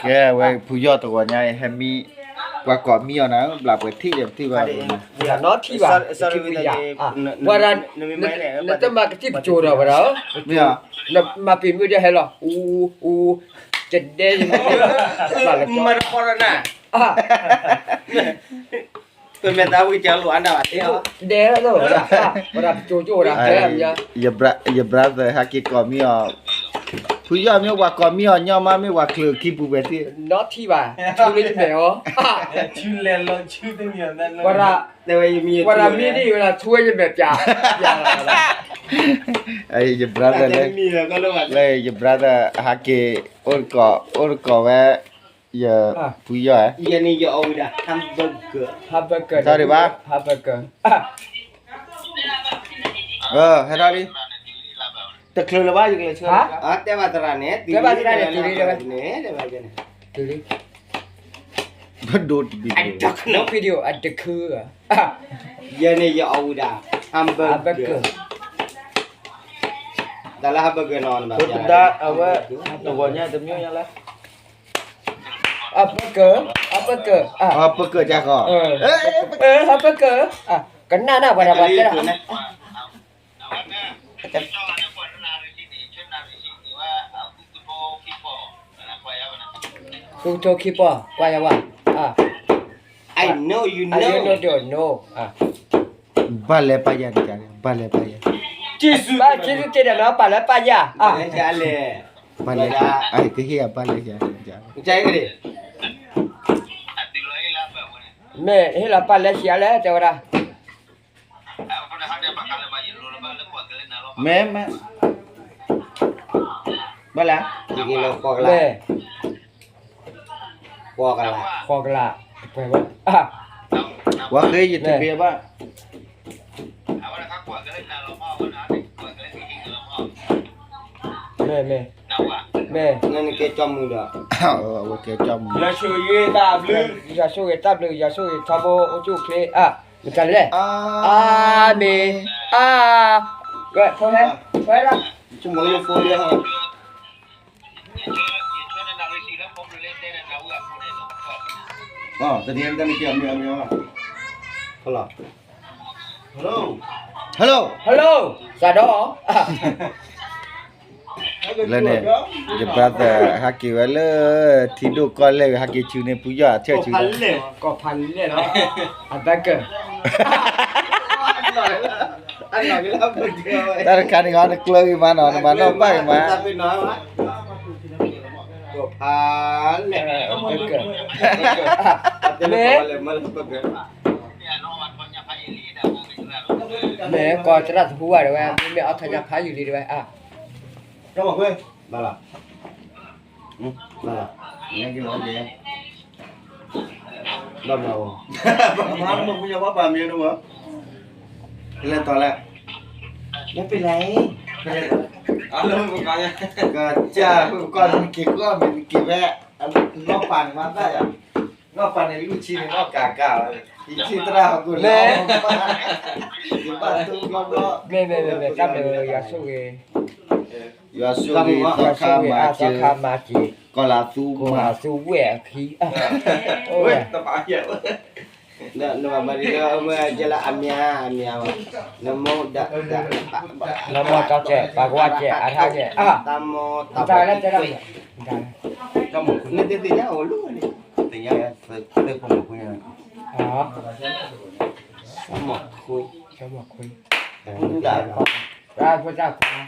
ကဲဝဲ ဖုယီၢ်တဂီၤညါအံၤ ဟဲမံ ပှၤကိးမံအီၤနၤ ဘျးပှဲၤထံၣ်ဒီးပထံၣ်ဘၣ် နီထံၣ်ဘၣ် ပှၤဒၣ် နတမၤကသံၣ်ပကၠိၤဒီးဝဲဒၣ် မၤပံာ်မုၣ်ဒ်ဟဲလီၤ အူ အူ ကဒဲ မၤတဖီရန ပမဲာ်သးဝံကလိအနၢ်ဘၣ် တဲလီၤ ဝဲဒၣ် ပကၠိကၠိဝဲဒၣ် ယ brother ဟဲက့ၤကိးမံအီၤ ဖုယီၢ်မ့ၢ်ပှၤကိးမံအီၤ ညီမးမ့ၢ်ပှၤချုးခံပူၤပဲာ်သ့ၣ် နီထံၣ်ဘၣ် ထူလၢယမဲာ်အီၤ ဝဲဒၣ် ဝဲဒၣ်မံဒ်ဝဲဒၣ် ထူဝဲယမဲာ်ပျး ပျးလီၤ ယ brother လၢ လၢယ brother ဟဲက့ၤ အိၣ်တကိး အိၣ်တကိးဝဲ ယ ဖုယီၢ် ယန့ၣ်ယအီၣ်ဝံၤဒၣ် hamburger hamburger တၢ်ဒံးဘၣ် hamburger ဟဲထီၣ်လံ တချုးလၢၤဘၣ် ယကလဲၤဆှၢ တဲဘၣ်သရၣ်န့ၣ် တဲဘၣ်သရၣ်န့ၣ် တုၤလံ တဲဘၣ် တုၤလံ ပဒိၣ်တဘံ video အတခု ယန့ၣ်ယအီၣ်ဝံၤဒၣ် hamburger တၢ်လၢ hamburger နီၤ ပတဒါအဝဲ တဂီၤညါတမံၤညါလၢ အပကၢၤ အပကၢၤ အပကၢၤကၢ်ဃီ အပကၢၤ ကနၣ်နၢ်ပှၤတၢ်ပှၤတဲ ဃုကထိခံပီၢ် ကွၢ်ယၤဝဲ I know you know ဘၣ်လဲၤပာ်ယၤန့ၣ် ဘၣ်လဲၤပာ်ယၤ ဘၣ်က့ၤသုက့ၤဒီးနီၤ ပာ်လၢပာ်ယၤ ဘၣ်လဲၤ အကဟ့ၣ်အဘၣ်လဲၤယၤ မ့ၢ်ဟ့ၣ်လီၤပာ်လဲၤဆံးအါလဲၣ် တဲဝဲဒၣ် မ့ၢ် မ့ၢ် ဘၣ်လဲၣ် မ့ၢ် ဃိးကလး ဃိးကလး ပှဲၤဘၣ် ပှၤဃ့ယတဘ့ၣ်ဘၣ် မ့ၢ် မ့ၢ် မ့ၢ် နကဲကၠီမုၢ်ဒီး အဝဲကဲကၠီမုၢ် ယွၤဆိၣ်ဂ့ၤတၢ်ဘျုး ယွၤဆိၣ်ဂ့ၤထီဘိအိၣ်ဆူၣ်အိၣ်ချ့ အါ မတၤလဲၣ် အါမ့ၢ် အါ ဝဲ ဖိဟဲ ဝဲဒၣ် ဆိကမိၣ်လၢယဖိလံ တနံၤတနံၤကဲမ့ၢ်မ့ၢ် hello hello hello စးဒီး လၢန့ၣ် ယ brother ဟဲက့ၤဝဲလၢ ထံဒိၣ်ကီၢ်လဲၢ် ဟဲက့ၤဆူန့ၣ် ဖုယီၢ်အဆၢဆူန့ၣ် ကီၢ်ဖးလဲၢ်လီၤ အဘၢကၢၢ် တၢ်တခါန့ၣ် နကျၢၤဂ့ၤမးနီၤ နမၤနီၣ်ဘၣ်ဂ့ၤမး ကီၢ်ဖးလဲၢ် အဘၢကၢၢ် မ့ၢ် မ့ၢ်ကီၢ်သရၣ်သဟူဘၣ်တဝဲ မ့မ့ၢ်အီထီၣ်ညါဖးယုာ်လံတဝဲ အါ ဘၣ်လီၤ ဘၣ်လီၤ ဘၣ်မၤဝဲ မၤမၤမၤမၤမၤမၤ လဲၤတီၤလဲၣ် လဲၤပ့ၤလဲၣ် ကစၢ် ကီၢ်နက့ၤကီၢ်မ့ၢ်နက့ၤဝဲ နီၢ်ပၤန့ၣ်မၤသၣ်ယၤ နီၢ်ပၤန့ၣ် လူၢ်ဆံန့ၣ် နီၢ်ကၤကၤ ယထံၣ်သရၣ်ဟီၣ်ခိၣ်လီၤ ယဘၣ်တူၢ်ဘျီဘျီ မ့ၢ်မ့ၢ်မ့ၢ်မ့ၢ် တၢ်ဘျုးယွၤဆိၣ်ဂ့ၤ ယွၤဆိၣ်ဂ့ၤ သီခါမၤစၢၤ ကီၢ်လၤသူမၤ ကီၢ်လၤသူဝဲၢ်အခံ နဘၣ်မၤဒ်လၢအမ့ၢ်ယလၢအမံၤအမံၤ နမိၢ်ဒၣ်ဒၣ် နမိၢ်တၢ်ကဲး ပှၤကဝၢ်ကဲး အထါကဲး အါ တၢ်မီတၢ်ပှဲၤ နတသ့ၣ်ညါအိၣ်လီၤန့ၣ် သ့ၣ်ညါ သ့ၣ်ဖိမုၣ်ခွံ မီၢ်ခွံ မီၢ်ခွံ တၢ်ဖိတၢ်ခွါ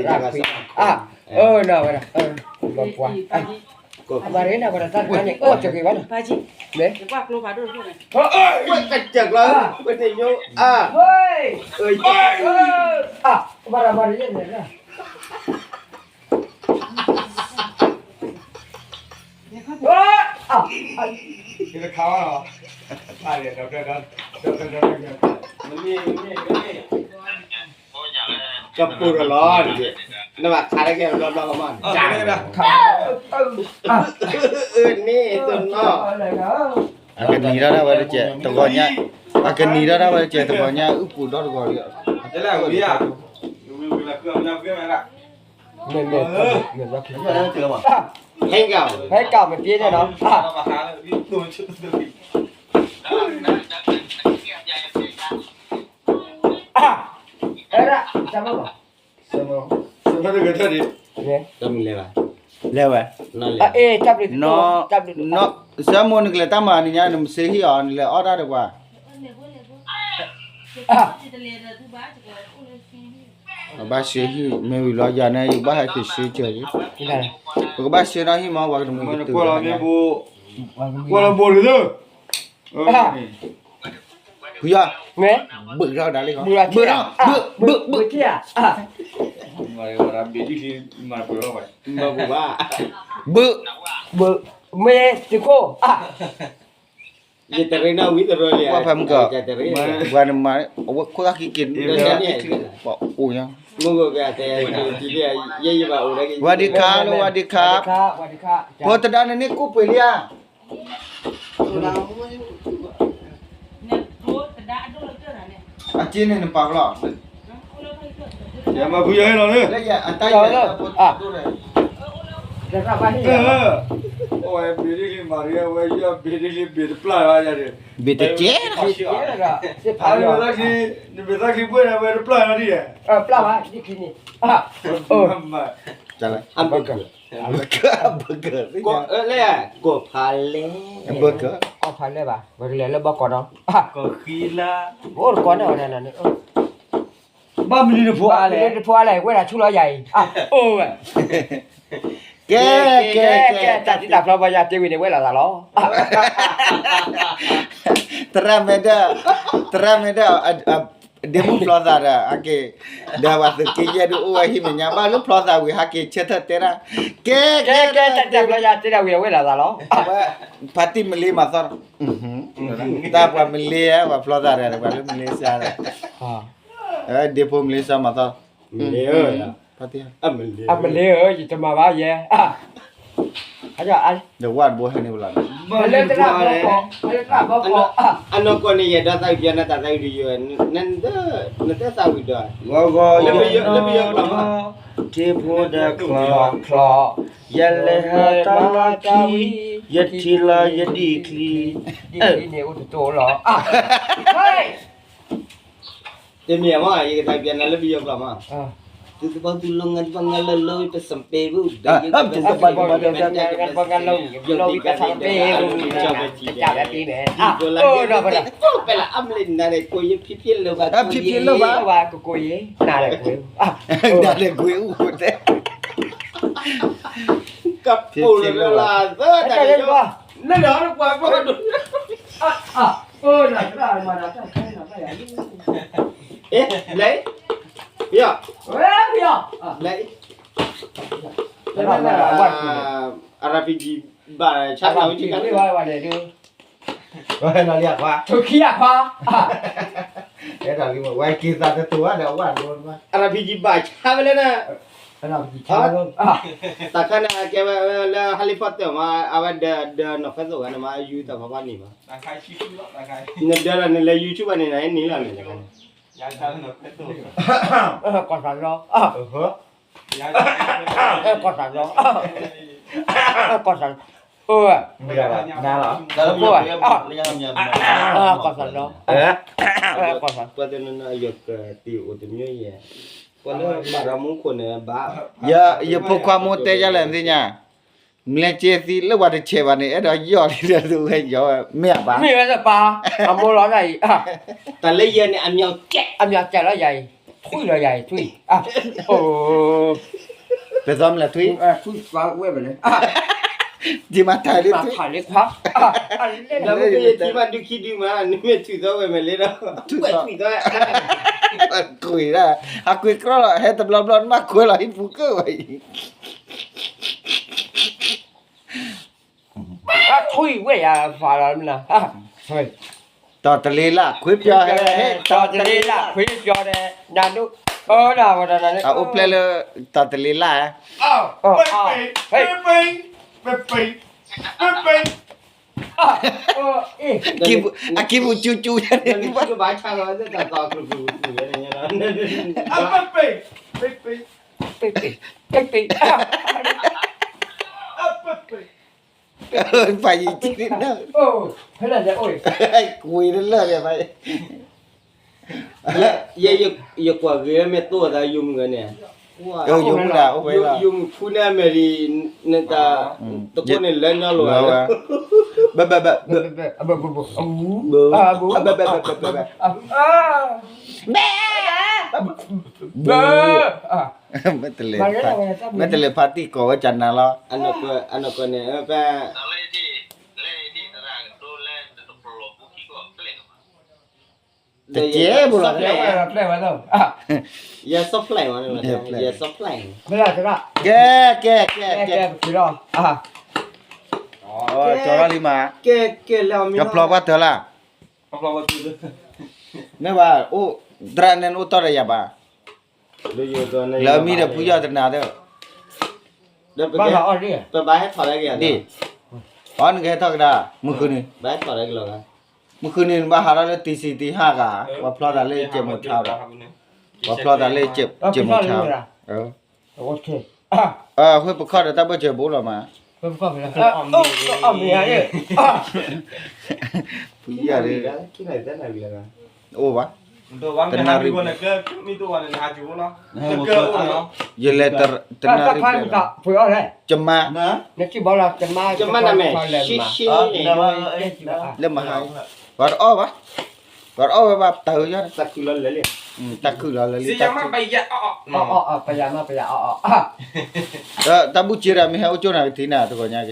တၢ်ခွံ အါ အၢ နီၢ်ဝဲဒၣ် ဘၣ်ပှၤ မၤရ့နၤဝဲဒၣ်တၢ်တခါန့ၣ် အၢ တဂ့ၤဘၣ်နီၤ မ့ၢ် ဝဲတကၢၢ်ကျီ ဝဲတညိ အါ အၢ အါ ဘၣ်ရၤဘၣ်ရၤယဲၢ်န့ၣ် ကပူၤရလီၤ နဘၣ်ခးတကဲဘျီဘျီမး န့ၣ်သိနီၤ အကနံၤထီၣ်ဒၣ်ဝဲတကဲး တဂီၤညါ အကနံၤထီၣ်ဒၣ်ဝဲတကဲး တဂီၤညါ အုၣ်ပူၤဒီတဂီၤလံ လၢဝံၤဧါ ဝံၤဝံၤလၢဝံၤလၢဝံၤမး မ့ၢ် မ့ၢ် မ့ၢ် ဟဲကၢ် မ့ၢ်ပျ့ၤန့ၣ်နီၤ အဲဒါ တမၤဘၣ် တမၤတကထၢၣ်ဒံး တမၤလဲၤဘၣ် လဲၤဝဲ အဲ တၢ်ဘျုး တၢ်ဘျုး ဆၢမိၢ်နကလဲၤတၢ်မၤနံၤညါ နမၤစ့ဟံၣ်အီၤ နလဲၤအီၣ်တၢ်ဒီးပှၤ ဘၣ်စ့ဟံၣ် မ့ၢ်ဝံၤလီၤယၤန့ၣ် ယဘၣ်ဟဲက့ၤစ့ကၢၤလံ ပကဘၣ်စ့နီၣ်ဟံၣ်မး ပှၤကတမုာ်ကတုာ် ကွၢ်လီၤဘိလီၤ ဖုယီၤ မ့ၢ် ဘုးထီၣ်ဒၣ်လံ ဘုးထီၣ် ဘုး ဘုး ဘုးထံၣ်ဧါ ဘုး ဘုး မ့ၢ်တခိၣ် ယတရ့နီၣ်ဝံၤတရၢလံ ပှၤဖးမုၢ်ကီး ပှၤနမၤ အဝဲခိၣ်သၣ်ခံက့ၤ ပှၤအိၣ်ညါ ဝါဒံခါလၢဝါဒံခါ ဖိတဒါနန့ၣ်ကိၣ်ပှ့ၤလံဧါ အက့န့ၣ်နပာ်ဖျီၣ် ယမၤဖုယဟဲလီၤလၢ အတၢ်ယဲၢ် အဝဲဘ့ၣ်ဒ်လံ မၤရံ အဝဲယီၢ်ဘ့ၣ်ဒ်လံ ဘ့ၣ်တပျၢ်ဘၣ်ယၤန့ၣ် ဘ့ၣ်တကဲ နမ့ၢ်သးခံဘှဲၣ်န့ၣ် အဝဲတပျၢ်လီၤဒ်ယဲၢ် ပျၢ်ဘၣ် ဒ်ခံန့ၣ် အဘၢၣ်ကၢၢ် အဘၢၣ်ကၢၢ် ကိးဖးလဲၢ် အဘၢၣ်ကၢၢ် ကိးဖးလဲၢ်ဘၣ် ပကလဲၤလၢဘီကီးနီၤ အိၣ်တကီန့ၣ်ဝဲဒၣ်န့ၣ် ဘၣ်မနုၤတဖိအါလဲၣ် မနုၤတဖိအါလဲၣ် ဝဲဒၣ်ဆူၣ်လီၤယၤအံၤ အိၣ်ဝဲ ကဲ ကဲ ကဲ တၢ်တံၢ်တၢ်ဖျီဘီယၤတ့ဝံၤန့ၣ် ဝဲလီၤသးလီၤ သရၣ်မဲဒၣ် သရၣ်မဲဒၣ် ဒ့မုၣ်ဖျီသးဒီး အက့ၤ ဒီးပှၤသုးက့ယဲၢ်ဒုးအိၣ်ဝဲဟံၣ်မဲာ်ညါ ဘၣ်လၢဖျီသးဝံၤ ဟးက့ၤဆၢထၢၣ်တဲဒၣ် ကဲ ကဲ ကဲ တၢ်တံၢ်တၢ်ဖျီယၤတ့ဒၣ်ဝံၤ ဝဲလီၤသးလီၤ အဝဲ ဖါတံၢ်မလ့မၤသီ တၢ်ပှၤမလ့ ပှၤဖျီသးဒီး ပှၤလၢမလ့စါဒီး ဒ့ဖိမလ့စါမၤသီ မလ့ဧၢ ဖါတံၢ် အမလ့ဧၢ ယတမၤဘၣ်ယဲ ဒီးဝၣ်တဘိဟဲန့ၣ်ဝဲလီၤ မလ့တရၣ်ဘီကီး အနီၢ်ကီၢ်န့ၣ် ယဲဒၣ်သးဝံၣ်ပျါနတၢ်သးဝံၣ်တယိာ် နတသးဝံၣ်ဒီး ဂီၤဂီၤယနီၢ် ထံဖိဒီးချီချီ ယလဲၤဟးတၢ်လီၢ်ခံ ယထံၣ်လီၤယဒံၣ်ချံ ဒံၣ်ချံန့ၣ်အိၣ်တတိၢ်လီၤ တမ့ၢ်မး ယကသးပျးနၤလၢပယီၤကျိာ်မး သုတဘီသူလီၤငါတဘီငါလီၤလီၤ ပစံးပ့ၤဘူး ဒီးယကဘၣ် ပလၢအမ့ၢ်နၤန့ၣ် ကိးယဖံဖံလၢဘၣ် ဖံဖံလၢဘၣ် နၤန့ၣ်ကွ့ နၤန့ၣ်ကွ့ ကပိာ်လၢလၢသၢတၢ်န့ၣ် လၢလၢပှၤပှၤဒိၣ် အ့ ဘျဲၣ် ပယီၤ ဘျဲၣ် RPG ဘၣ်ဆါ RPG ဘၣ်ဆါဝဲလၢ RPG ဘၣ်ဆါဝဲလၢန တၢ်ခါန့ၣ် ကဲဝဲလၢ Harry Potter မး အဝဲဒၢ ဒၢနီၢ်ဖဲသိးဂၤန့ၣ်မး ယူတၢ်ဖးဖးန့ၣ်မး နဒၢလီၤန့ၣ်လၢ YouTube ဘၣ်န့ၣ် နနံၤလီၤန့ၣ် ကီၢ်သးလီ ကီၢ်သးလီ ကီၢ်သးလီ ကီၢ်သးလီ ပှၤတနီၤနီၤ ယကတ့ၢ်အိၣ်တမံၤယဲ ပှၤလၢဘၣ်ဒီးမူခိၣ်န့ၣ် ဘၣ် ယဖိခွါမိၢ်တဲယၤလဲၣ်သ့ၣ်ညါ မ့ၢ်က့ၤသံလၢပှၤတဆဲးဘၣ်န့ၣ် အဲၣ်ဒိးယီၢ်လံဒီးသူဝဲယီၢ်ဝဲ မ့ၢ်အပၢ် မ့ၢ်ဝဲသပၢ် အမိၢ်လီၤတၢ်အံၤ တၢ်လၢယဲန့ၣ် အမၠီၣ်ကဲး အမၠီၣ်ကဲးလီၤယၤအံၤ ထွံၣ်လီၤယၤအံၤ ထွံၣ် အိ ပသီမလဲၣ်ထွံၣ် ထွံၣ်ဝဲမလဲၣ် ယမၤထၢၣ်လံထွံၣ် လၢမ့ၢ်ယထံၣ်ဘၣ်ဒုးခံဒုးမး နမ့ၢ်ထွံၣ်သီဝဲမလဲၣ်ဒီး ထွံၣ်သီ ထွံၣ်သီ ကွံာ်ဒၣ် အကွံာ်ကြီလီၤ ဟဲတဘျီဘျီ နမ့ၢ်ကွံာ်လီၤဟံၣ်ပူၤကၢၢ်ဝဲအံၤ ထွံၣ်ဝဲယၤဖးလီၤမနုၤ တီၢ်တလ့ၤလၢ်ခွ့ပျီဟဲ တီၢ်တလ့ၤလၢ်ခွ့ပျီန့ၣ် နၤဒိၣ် အအိၣ်ဖျဲၣ်လၢ တီၢ်တလ့ၤလၢ် အကံၢ်ပူၤကၠူကၠူန့ၣ် ဘၣ်ဆါလီၤ တၢ်သီကျူကျူန့ၣ် ပ့ၢ်ပ့ၢ် ဖးယံၤက့ၤနၢ်, ကွံာ်တလၢာ်ဒီးဖးယံၤ, ယကွၢ်ဂ့ၤမ့ၢ်သိၣ်အသးယိၤမုၣ်ဂၤန့ၣ်, ယိၤမုၣ်ဒၣ်အိၣ်ဝဲလီၤ, ယိၤမုၣ်ဖူန့ၣ်အမဲာ်ဒံး, နတၢ်, တကိးန့ၣ်လၢညီလိာ်ဝဲ, ဘဲဘဲဘဲ, ဘဲ, မ့ၢ်တလဲၤဖါတံၢ်ကိးဝဲကနၤလီၤ, အနီၢ်ကီၢ်န့ၣ်, တကဲဘိလီၤ, ယဲ, ကဲ, ကဲ, ကဲ, ကဲ, ကၠီၤလီၤလံမး, ကဲ, ကဲ, ကဖျီပှၤတၢၢ်လၢ်, မ့ၢ်ဘၣ်အိၣ်, သရၣ်နဲနအိၣ်တီၢ်ဒီးယၤဘၣ်, လၢမံဒီးဖုယီၢ်တနၤဒီး, ဘၣ်, အီ နကဟဲထီၣ်ကဒါ, မုၢ်ဃုနံၤ, မုၢ်ဃုနံၤနဘၣ်ဟးထီၣ်လၢတံၤဆံးတံၤဟါဂၤ, ပှၤဖျီသးလၢကဲမိၢ်ထါဒီး, ပှၤဖျီသးလၢကဲမိၢ်ထါ, ဃ့ပခီၣ်ဒီးတၢ်ဘၢၣ်စၢၤဘိလီၤမး, ဖုယီၢ်, အိၣ်ဘၣ်, တနၣ်ရံၣ်, ယလဲၤတနၣ်ရံၣ်, ယမါ, ယမါနမဲာ်, လၢမဟါ, ပှၤတအီၣ်ဘၣ်, ပှၤတအီၣ်ဝဲဘၣ်တၢ်, တၢ်ခုၣ်လီၤလၢာ်လံ, တၢ်ဘူၣ်စ့ဒီးမ့ၢ်ဟဲအိၣ်ကၠိနၤကထံၣ်နၤ တဂီၤညါကဟဲအိၣ်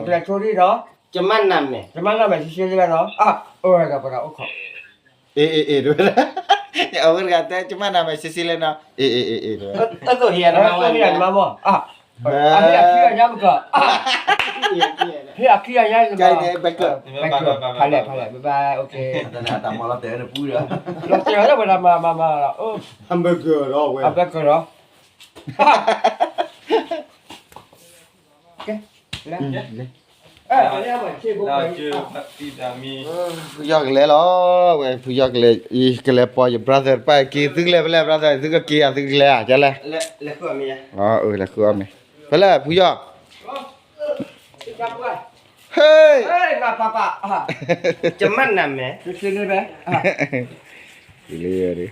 ကၠိနၤမ့ၢ်, အီ, ဖျါဘံလီၤ, ယမါနမဲာ်, ယမါနမဲာ်ဆ့ဆ့လၢနီၤ, အဝဲဒၣ်ပှၤအိၣ်ခိး, အ့ၣ်အ့ၣ်အ့ၣ်တဝဲဒၣ်, အဝဲတဂၤတဲ ယမါနမဲာ်ဆ့ဆ့လၢနီၤ, အ့ၣ်အ့ၣ်အ့ၣ်အ့ၣ်တဝဲ, အသိးဟ့ၣ်နမါမီၢ်, ဟ့ၣ်အခံဂၤညါမက, ဟ့ၣ်အခံဂၤညါ, ဘဲကၢၢ်, ဖးလဲၢ်ဖးလဲၢ် ဘဲဘဲ, လီၤတဲာ်လီၤလၢဝဲဒၣ်မၤမၤမၤလီၤ, အဘဲကၢၢ်လီၤ, အဘဲကၢၢ်လီၤ, ကဲ, ဖုယီၢ်ကလဲၤလီၤ, ဝဲဖုယီၢ်ကလဲၤ, အံၤကလဲၤပိာ်ယ brother တဖၣ်က့ၤ, သုကလဲၤဖဲလဲၣ် brother, သုကက့ၤဧါ သုကလဲၤဧါ ကလဲၤ, လဲၤဃုအီၣ်မ့ၤ, ဖဲလဲၣ်ဖုယီၢ်, ဟ့ၣ်, ယမါနမဲာ်, လ့